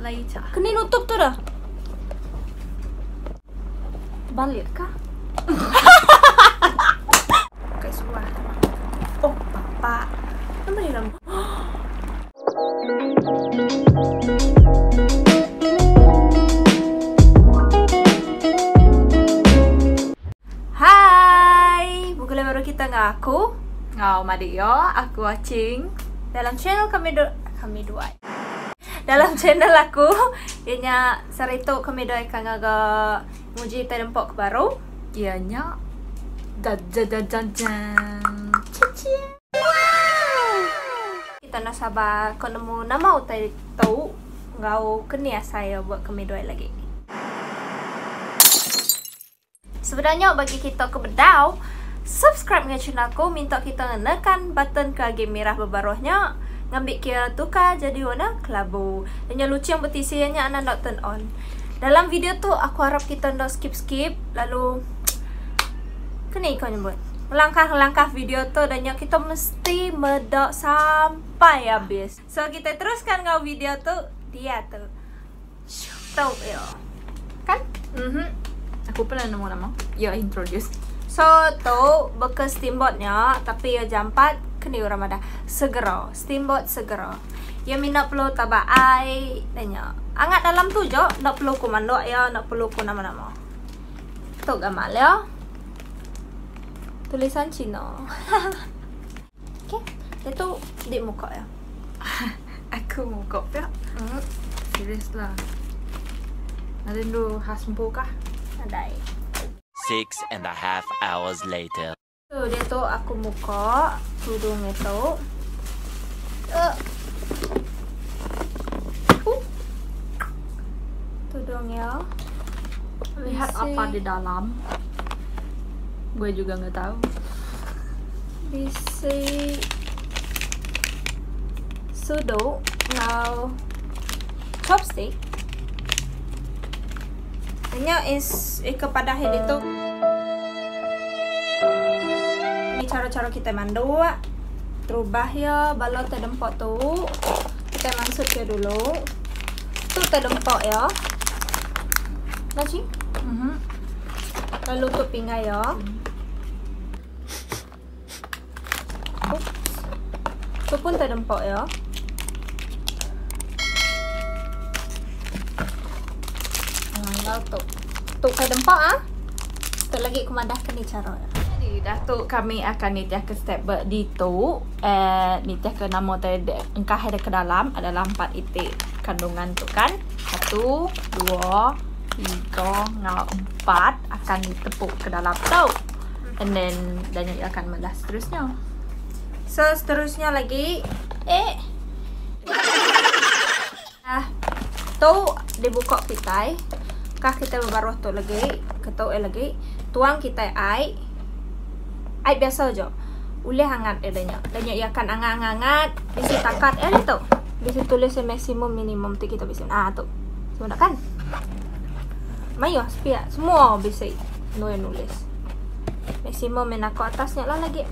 Later. Keni nutup tu dah. Balik kah? Bukai suah. Oh, bapa. Nama dia nama? Hai, begulai baru kita enggau aku. Ngau madik yo, aku Acing. Dalam channel kami du kami duai. Dalam channel aku, iya nya saritu kami duai ka ngaga nguji tai dempa ke baru. Iya nya jajajajajan. Cici. Kita enda sabar ko nemu nama utai tu enggau keni asai iya ba kami duai lagi. Sebedau nya bagi kita ke bedau subscribe ngagai channel aku minta kita nekan button ke agi mirah ba baruh nya ngambi kira tukar jadi warna kelabu. Nya luching betisi iya nya anang enda turn on. Dalam video tu aku harap kita enda skip skip lalu keni ko nyebut ngelangkah-ngelangkah video tu dan nya kita mesti meda sampai habis. So kita teruskan enggau video tu dia tu. Tu iya. Kan? Mhm. Aku pun nemu nama. Ya introduce. So tu beka steamboat nya tapi iya jampat keni orang madah segera. Steamboat segera. Iya mina perlu taba ai dah nya. Angat dalam tu jo enda perlu ku manduk iya enda perlu ku nama-nama. Tu gamal iya. Tulisan Cina. Okay. Itu di muka ya. Aku muka pia. Serius lah. Ada dulu khas empu kah? Adai. 6.5 hours later. Tu dia tu aku muka tudung itu. Tudungnya. Lihat apa di dalam. Gue juga nggak tahu. Bisi suduk enggau chopstick. Nya is ke padah ditu. Ni cara-cara kitai manduk. Terubah iya bala tai dempa tu. Kitai mansut iya dulu. Tu tai dempa iya. Nah, Lalu tu pinggai iya. Oops. Tu pun tai dempa iya. Enggau tu. Tu kai dempa ah. Tu lagi ku madah ke ni cara iya. Jadi dah tu kami akan nitih ke step ba ditu eh nitih ke nama te engkah ke dalam adalah empat iti kandungan tu kan. Satu, dua, tiga enggau empat akan ditepuk ke dalam tu. And then dan ia akan melah seterusnya. So seterusnya lagi eh ah tu dibuka kitai kah kitai bebaruh tu lagi ketu eh lagi tuang kitai ai ai biasa aja ulih angat ida nya. Ida nya iya akan angat-angat bisi takat eh ditu. Bisi tulis maksimum minimum ti kita bisi. Ah tu. Semua kan? Mayuh sepiak semua bisi nulis nulis. Maksimum men aku atas nya lah lagi.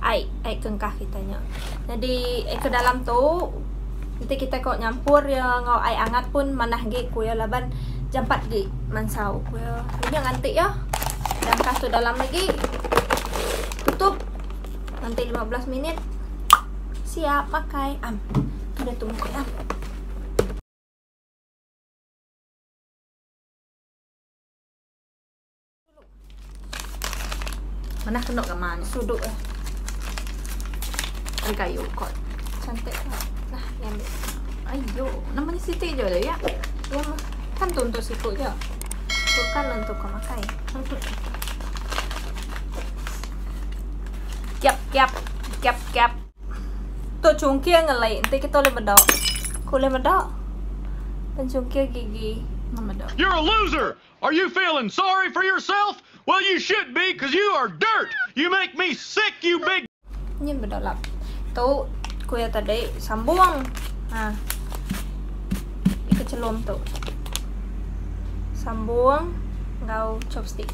Ai, ai kengkah kita nya. Jadi ai ke dalam tu enti kita ko nyampur iya enggau ai angat pun manah agi ku iya laban jampat agi mansau ku iya. Nya nganti iya. Dangkah tu dalam lagi. Tutup. Nanti 15 minit siap makai. Am. Ada tu muka am. Mana kena ke mana? Sudut eh. Ada kayu kot. Cantik tak? Nah, ni ambil. Ayo, namanya Siti je lah ya. Ya mah. Kan tu untuk siku je. Bukan untuk kau makai. Kiap kiap kiap kiap. Tu cungkil ngelai enti kita ulih meda. Ku ulih meda. Pencungkil gigi. Nama meda. You're a loser! Are you feeling sorry for yourself? Well, you should be, cause you are dirt! You make me sick, you big. Nyin meda lap. Tu ku iya tadi sambung. Ha. Ika chelum tu. Sambung enggau chopstick.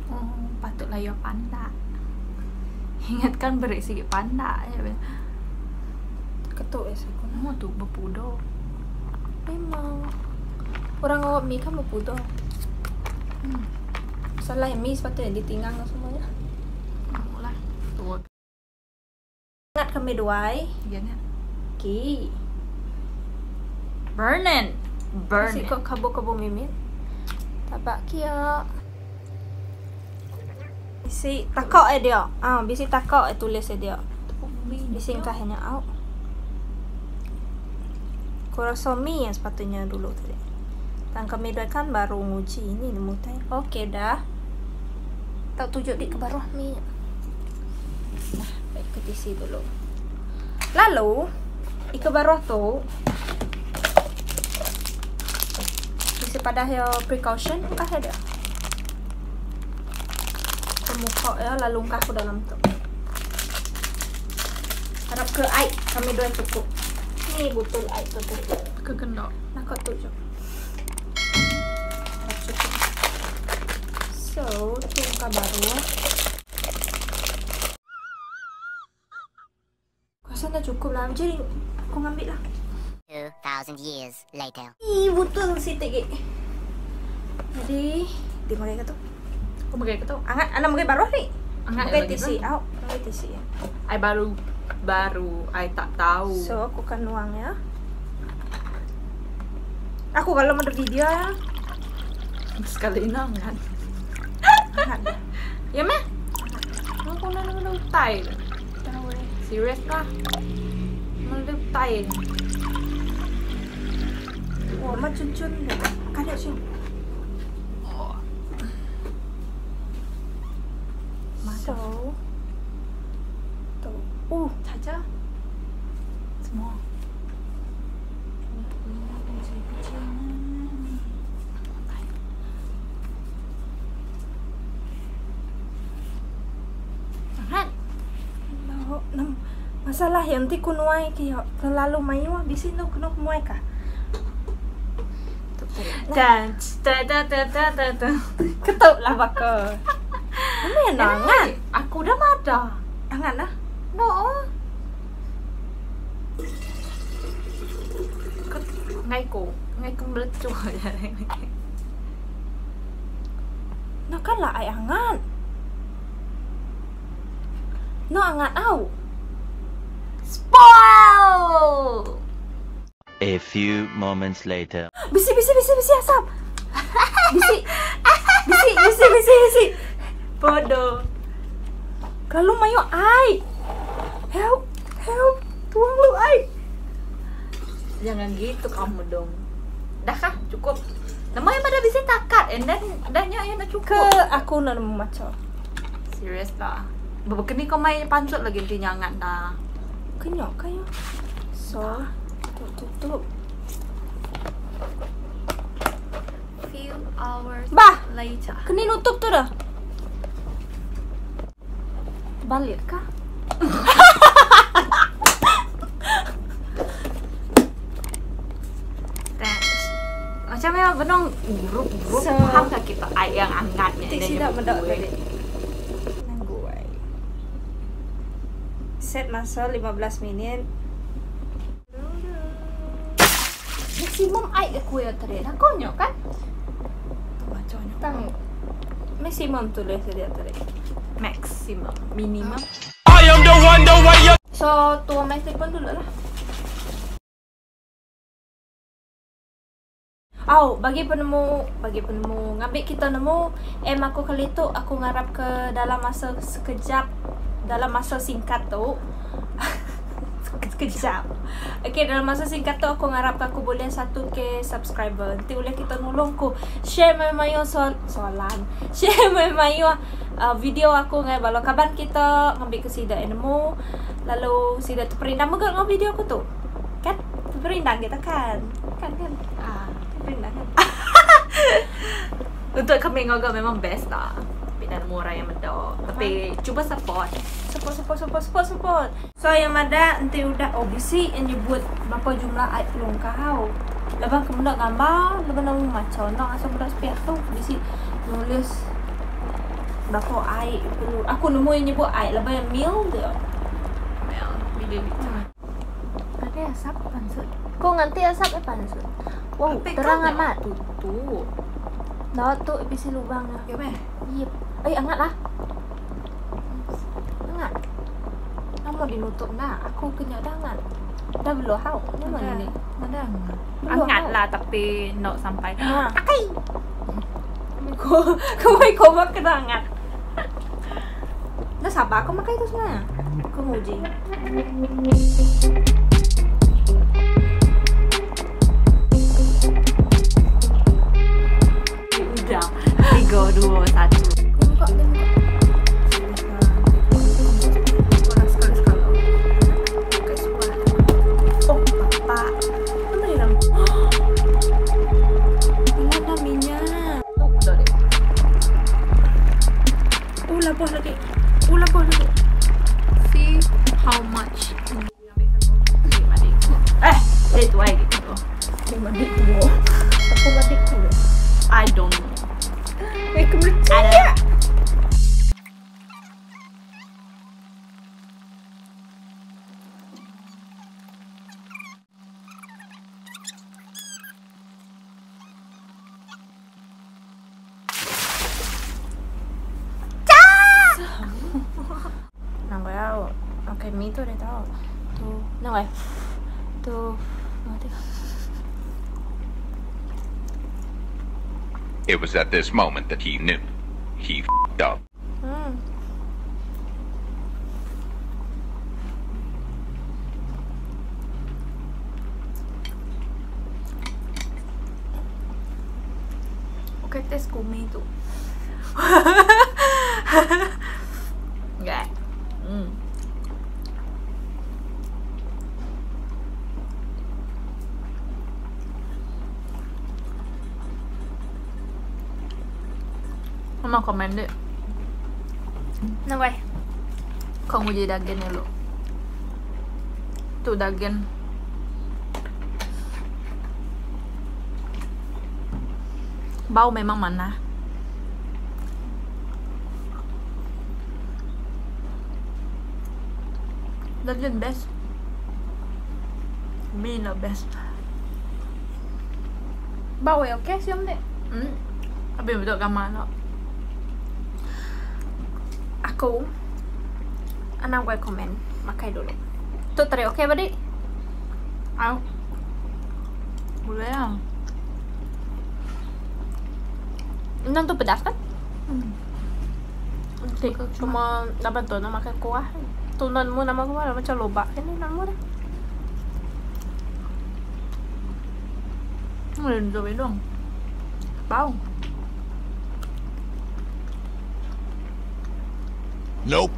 Oh, patutlah iya pandak. Ingat kan beri sigi pandak ya. Ketu eh aku. Nama tu bepudo. Memang. Orang awak mi kan bepudo. Salah mi sepatutnya ditinggang semuanya. Lah. Tua. Ingat kami duai. Ya nya. Ki. Burning. Bisi Burning. ko kabu-kabu mimit. Tabak kia. Bisi takok eh dia. Ah, bisi takok eh tulis eh dia. Bisi engkah nya au. Ku rasa mi yang sepatutnya dulu tadi. Tang kami dua kan baru nguji ini nemu tai. Okey dah. Tak tujuk di ke baruh mi. Nah, baik ke tisi dulu. Lalu, ke baruh tu bisi padah ya precaution engkah dia. Pemuka ya lalu engkah ke dalam tu. Harap ke air kami dua cukup. Ni botol air tu tu. Ke kena. Nak kau tu je. Harap cukup. So, tu engkah baru. Aku rasa dah cukup lah. Jadi aku ngambil lah. 2,000 years later. Ih, botol sitik ke. Jadi, di mana ke tu? Aku pakai ke tu. Angat, anak pakai baru ni. Angat Pakai lagi tisi. tu. Au, pakai tisi ya. I baru baru I tak tahu. So, aku akan nuang ya. Aku kalau mau ada video ya. Sekali nang kan. Angat dah. Ya meh? Aku nak kena utai. Tahu eh. Serius lah. Mana utai. Wah, macam cun Kada cun. Oh. So, tu. Caca. Semua. Angat. Lau, nam masalah yang ti ku nuai ki yo terlalu mayu ah bisi nu kena muai kah. Dan da da da da da da. Ketuk lah baka. Mana yang angat? Aku dah mada. Angat lah. No. Ngai ko, ngai ko melecuh aja. Nak kan lah ai angat. No angat au. Spoil. A few moments later. Bisi bisi bisi bisi asap. Bisi. Bisi bisi bisi bisi. Bodoh. Kalau mayu ai. Help, help. Tuang lu ai. Jangan gitu kamu dong. Dah kah? Cukup. Namanya pada bisa takat and then dahnya yang dah Ke cukup. aku nak nemu macam. Serius lah. Begini kau main pansut lagi nanti nyangat dah. Kenyok kayu. So, tutup tutup. Few hours Bah, later. kena nutup tu dah. Balik kah? Macam memang benong grup-grup So- faham tak kita air yang hangatnya Tik dan silap yang mendak berkuih. tadi. Nangguai. Set masa 15 minit. Maksimum air ke kuih tadi. Dah konyol kan? Bacanya. Tang Maksimum tulis dia tadi. maximum, minimum. I am the one, the way you So, tuang main telefon dulu lah. Au, bagi penemu, ngambil kita nemu, em aku kali tu aku ngarap ke dalam masa sekejap, dalam masa singkat tu. Sekejap. Okey, dalam masa singkat tu aku ngarap ke aku boleh 1k subscriber. Nanti boleh kita nulung ku share mayu-mayu soalan. Share mayu-mayu video aku ngai bala kaban kita ngambil ke sida nemu. Lalu sida terperindang mega ngau video aku tu. Kan? Terperindang kita kan. Kan kan. Ah. Terperindang kan. Untuk kami ngagak memang best lah. Tapi nak nemu orang yang medok. Tapi cuba support. Support support support support support. So yang ada nanti udah OBC yang nyebut berapa jumlah air pelung kau. Lepas kamu nak gambar, lepas nak macam nak asal budak sepiak tu bisi nulis berapa air perlu. Aku nemu yang nyebut air lepas yang mil dia. Mil, mililiter. Ada Okay asap pansut. Ko nganti asap eh pansut. Wow, terang amat. Tutup. Enda tu bisi lubang nya. Ya meh. Yep. Eh angat lah. Angat. Nama dinutup enda? Aku ke nya dah angat. Dah beluh au. Nama ni? Ada angat. Angat lah tapi enda sampai. Ha. Akai. Ko ko mai ko mak kena angat. Dah sabar aku makai tu sebenarnya. Aku nguji. Udah. 3 2 1. Buka, buka. Oh, papa. Apa ni nama? Ini ada minyak. Tu dah deh. Oh, labuh lagi. Oh, labuh lagi. See how much. Eh, dia tu lagi tu. Dia madik tu. Aku madik tu. I don't know. Eh, kemercik. Ada. Nang kau, okay, mi tu dia tahu. Tu, nang kau. Tu, mati. It was at this moment that he knew. He f***ed up. Okay, test kumi tu. Yeah. Mama komen deh. Nang kau. Kau nguji daging dulu. Tu daging. Bau memang mana? Daging best. Mi lah best. Bau ya okey siam deh. Tapi betul gambar tak? Aku anang gue komen makai dulu. Tu tadi okey badi? Au. Boleh lah. Nang tu pedas kan? Okey, cuma dapat tu nak makan kuah. Tu nan mu nama kuah macam lobak kan ni nama dah. Boleh duduk hidung. Bau. Nope.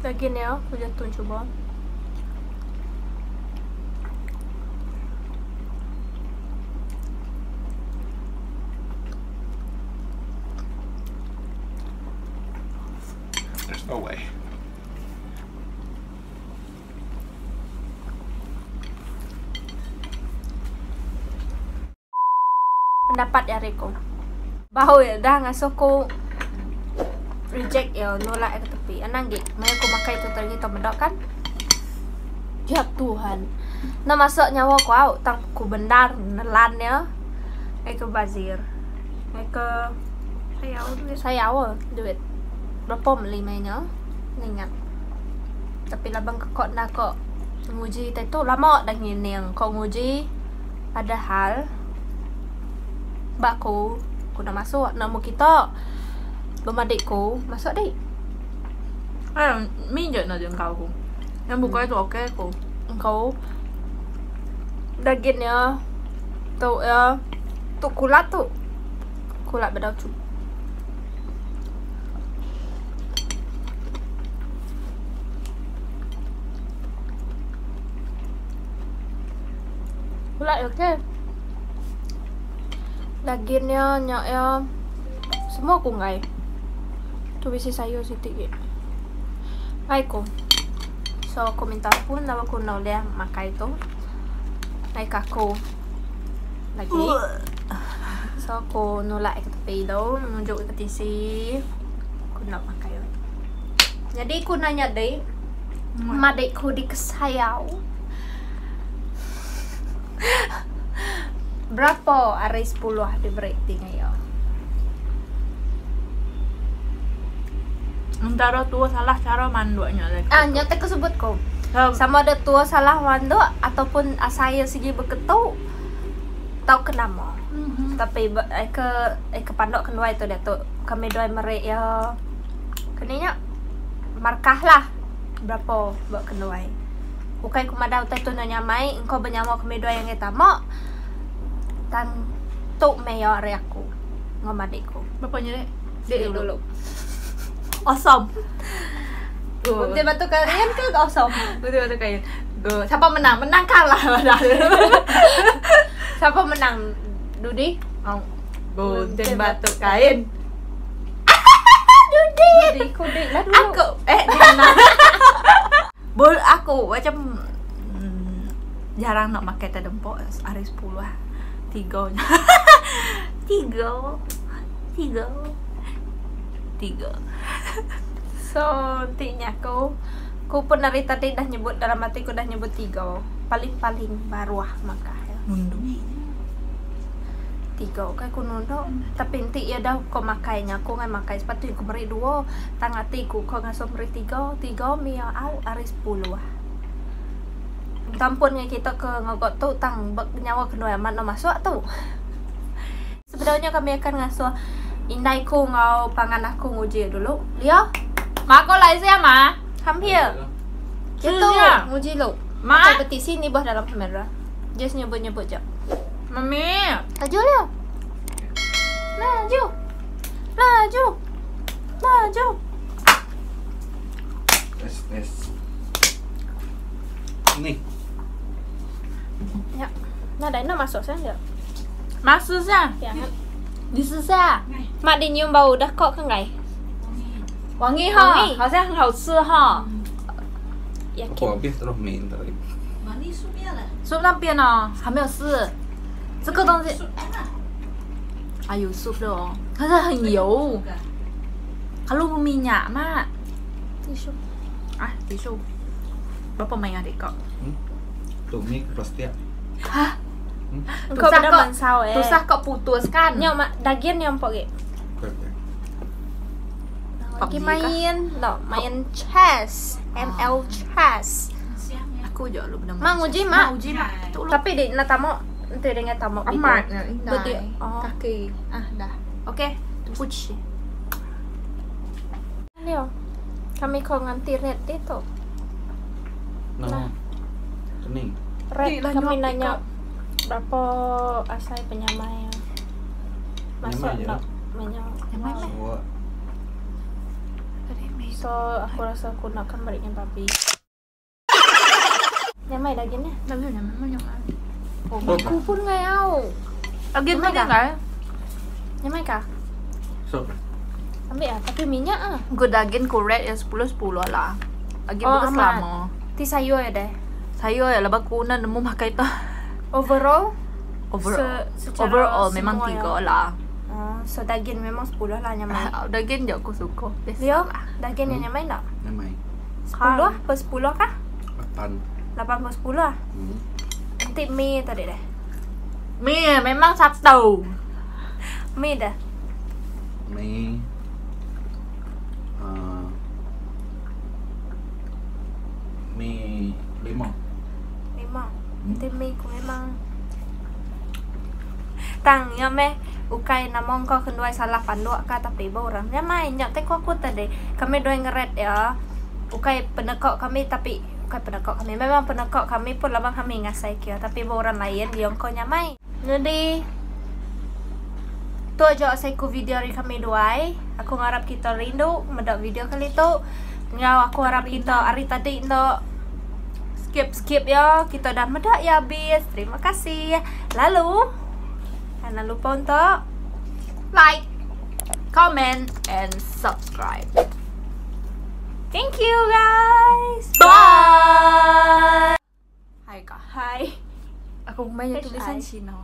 Lagi ni aku jatuh cuba. There's no way. Pendapat ya Riko. Bau ya dah ngasuh ku reject ya nolak ke tepi. Anang gik, maya ku makai tu tadi tau medok kan? Ya Tuhan. Nah masuk nyawa ku au tang ku bendar nelan ya. Ai ke bazir. Ai ke Sayau duit. Sayau duit. Berapa beli mainnya? Ingat. Tapi labang ke kok nak kok nguji tai tu lama dah ngining kok nguji ada hal baku ku nak masuk nama kita bermadikku masuk dik. Mi je nak jengkau ku. Yang buka itu okey ku. Engkau dagingnya tu ya tu kulat tu. Kulat bedau cu. Kulat okey. Dagingnya nyak ya semua ku ngai. Tu bisi sayur sikit gik. Ngai ku. So aku minta pun lawa ku nak boleh makai tu. Ngai kaku. Lagi. So aku nulak ke tepi tu nunjuk ke tisi aku enda makai. Nyadi ku nanya dik madik ku dikesayau berapa ari sepuluh diberi ti ngayo. Entara tua salah cara manduk nya lagi. Ah nya te ku sebut ku. Sama ada tua salah manduk ataupun asai sigi beketu. Tauka nama. Tapi ke ke pandok ke nuai tu diatu kami duai meri iya keni nya markah lah berapa ba ke nuai. Ukai ku madah utai tu enda nyamai engka benyawa kami duai angai tama tang tu meh iya ari aku enggau madik ku. Berapa nya dek? Dek dulu. Awesome. Gunting batu kain ke awesome? Gunting batu kain. Go. Siapa menang? Menang kalah madah. Siapa menang? Dudi? Oh. Gunting batu kain. Dudi. Dudi ku dik lah dulu. Aku eh dia menang. Bol aku macam jarang nak makai tedempok hari 10 lah. Tiga. Tiga. Tiga. Tiga. So enti nya aku ku pun ari tadi dah nyebut dalam ati ku dah nyebut tiga paling-paling baruh maka iya. Nunduk. Tiga ukai ku nunduk tapi enti iya dah ko makai nya aku ngai makai sepatut ku meri dua tang ati ku ko ngasuh meri tiga, tiga mih iya au ari sepuluh. Minta ampun ngagai kita ke ngaga tu tang ba nyawa ke nuai amat enda masuk tu. Sebedau nya kami akan ngasuh indai ku enggau pangan aku nguji dulu. Leo. Ma ko lai sia ma. Come here. Kitu nguji lu. Ma. Akai betisi ni bah dalam kamera. Just nyebut-nyebut ja. Mami. Laju Leo. Laju. Laju. Laju. S S. Ni. Ya. Nadai enda masuk sen dia. Masuk sia. Ya. Ni 试下。 Mak di nyium bau dah kok ke enggai? Wangi ha. 好像很好吃哈。 Yakin. Aku habis terus main tadi. soup 那边哦，还没有试。这个东西。啊，有 soup 的哦，可是很油。Kalau minyak mak. Tisu. Ah, tisu. Berapa main adik kau? Tu mi plastik. Hah? Engkau Tusah benda kau, mansau eh. tusah kau putuskan. Nya mak daging nya empak ge. Okay, okay. Lagi PUBG kah? main, no, main chess, ML chess. Aku je lu benda. Mak nguji mak. Mak uji mak. Tu lu. Tapi dia nak tamak, nanti dia dengan tamak Amat. Betul. Oh. Kaki. Ah, dah. Okey, tu puci. Leo. Kami kau nganti red dia tu. Nama. Kening. Red Dik lah kami nyuap nanya berapa asai penyamai. Masuk Penyamai je. tak? Menyamai. Nyamai meh. Semua. So aku rasa aku nakkan baliknya babi. Nyamai dagingnya. Lagi nyamai nyamai. Oh, aku pun ngayau. Lagi Nyamai tu kah? kan? Nyamai kah? Sup. Ambil ah, tapi minyak ah. Ku daging ku red ya 10 10 lah. Lagi Oh, bukan amat. selama. Ti sayur ya deh. Sayur ya lepas ku nak nemu makai tu. Overall, Overall, secara overall memang semua tiga ya. lah. Oh, so daging memang 10 lah nyamai. Daging je aku suka. Biasa Leo, lah. daging yang nyamai tak? Nyamai. 10 per 10 kah? 8. 8 per 10 lah. Nanti mi tadi deh. Mi memang satu. Mi dah. Mi. Mi 5. 5. Nanti mi ku memang Tang nya meh ukai nama engkau kenduai salah panduk ka tapi ba orang nya mai nya te ku aku tadi kami doi ngeret ya ukai penekok kami tapi ukai penekok kami memang penekok kami pun labang kami ngasai kia tapi ba orang lain dia engkau nya mai jadi tu aja asai ku video ari kami duai aku ngarap kita rindu meda video kali tu ngau aku harap kita ari tadi enda skip skip ya kita dah meda ya habis terima kasih lalu jangan lupa untuk like, comment and subscribe. Thank you guys. Bye. Hai kak. Hai. Aku main H I. tulisan Cina.